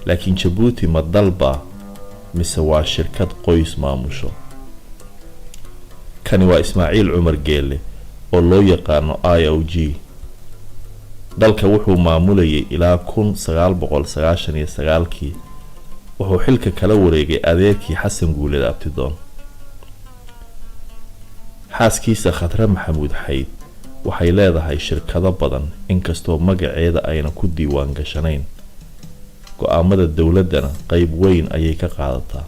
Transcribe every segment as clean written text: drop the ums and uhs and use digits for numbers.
Laakiin Jabuuti ma dalbaa mise waa shirkad qoys maamusho? Kani waa Ismaaciil Cumar Geelle oo loo yaqaano IOG. Dalka wuxuu maamulayay ilaa 1999-kii. Wuxuu xilka kala wareegay adeerkii Xasan Guuleed Abtidoon. Xaaskiisa Khadre Maxamuud Xayd waxay leedahay shirkado badan, inkastoo magaceeda ayna ku diiwaan gashanayn. Go-aamada dowladdana qeyb weyn ayay ka qaadataa.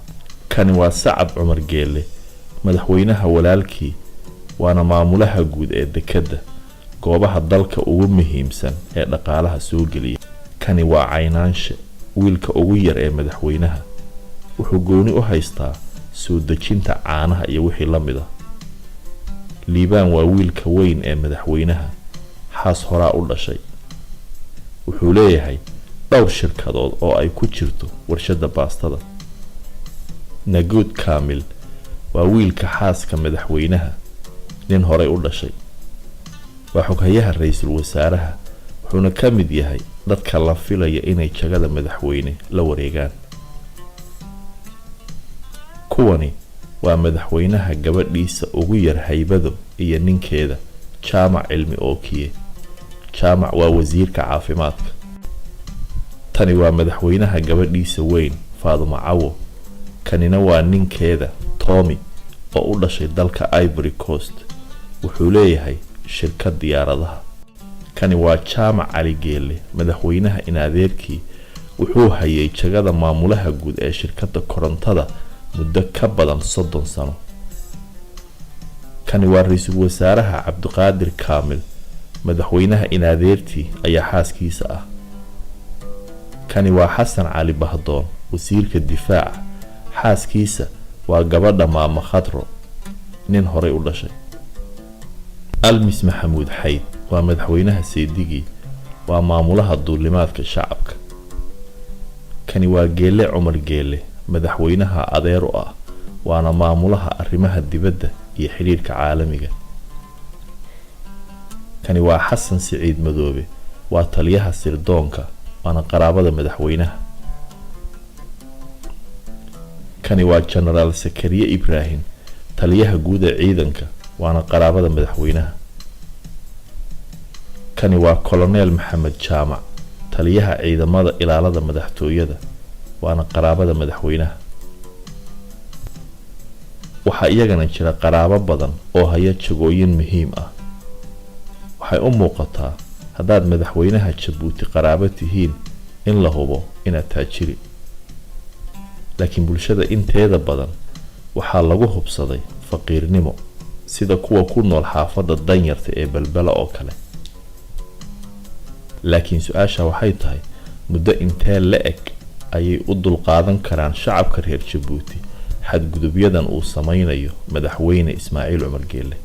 Kani waa Sacad Cumar Geelle, madaxweynaha walaalkii, waana maamulaha guud ee dekedda, goobaha dalka ugu muhiimsan ee dhaqaalaha soo geliya. Kani waa Caynaanshe, wiilka ugu yar ee madaxweynaha. Wuxuu gooni u haystaa soo dejinta caanaha iyo wixii la mid ah. Liibaan waa wiilka weyn ee madaxweynaha, xaas horaa u dhashay. Wuxuu leeyahay dhowr shirkadood oo ay ku jirto warshadda baastada. Naguud Kaamil waa wiilka xaaska madaxweynaha, nin horay u dhashay. Waa xoghayaha ra-iisul wasaaraha, wuxuuna ka mid yahay dadka la filaya inay jagada madaxweyne la wareegaan. Kuwani waa madaxweynaha gabadhiisa ugu yar Haybado iyo ninkeeda Jaamac Cilmi Ookiye. Jaamac waa wasiirka caafimaadka. Tani waa madaxweynaha gabadhiisa weyn Faadumo Cawo. Kanina waa ninkeeda Tommy oo u dhashay dalka Ivory Coast. Wuxuu leeyahay shirkad diyaaradaha. Kani waa Jaamac Cali Geelle, madaxweynaha inadeerkii. Wuxuu hayay jagada maamulaha guud ee shirkadda korontada muddo ka badan 30 sano. Kani waa ra-iisul wasaaraha Cabdiqaadir Kaamil. Madaxweynaha inadeertii ayaa xaaskiisa ah. Kani waa Xasan Cali Bahdoon, wasiirka difaaca. Xaaskiisa waa gabadha Maama Khadro, nin horay u dhashay. Almis Maxamuud Xayd waa madaxweynaha seedigii, waa maamulaha duulimaadka shacabka. Kani waa Geelle Cumar Geelle, madaxweynaha adeer u ah, waana maamulaha arrimaha dibadda iyo xidhiirka caalamiga. Kani waa Xasan Siciid Madoobe, waa taliyaha sirdoonka, waana qaraabada madaxweynaha. Kani waa Jenaraal Sakariye Ibraahim, taliyaha guud ee ciidanka, waana qaraabada madaxweynaha. Kani waa Colonel Maxamed Jaamac, taliyaha ciidamada ilaalada madaxtooyada, waana qaraabada madaxweynaha. Waxaa iyagana jira qaraabo badan oo haya jagooyin muhiim ah. Waxay u muuqataa haddaad madaxweynaha Jabuuti qaraabo tihiin in la hubo inaad taajiri. Laakiin bulshada inteeda badan waxaa lagu hubsaday faqiirnimo, sida kuwa ku nool xaafadda danyarta ee Belbela oo kale. Laakiin su-aasha waxay tahay, muddo intee la eg ayay u dulqaadan karaan shacabka reer Jabuuti xadgudubyadan uu sameynayo madaxweyne Ismaaciil Cumar Geelle?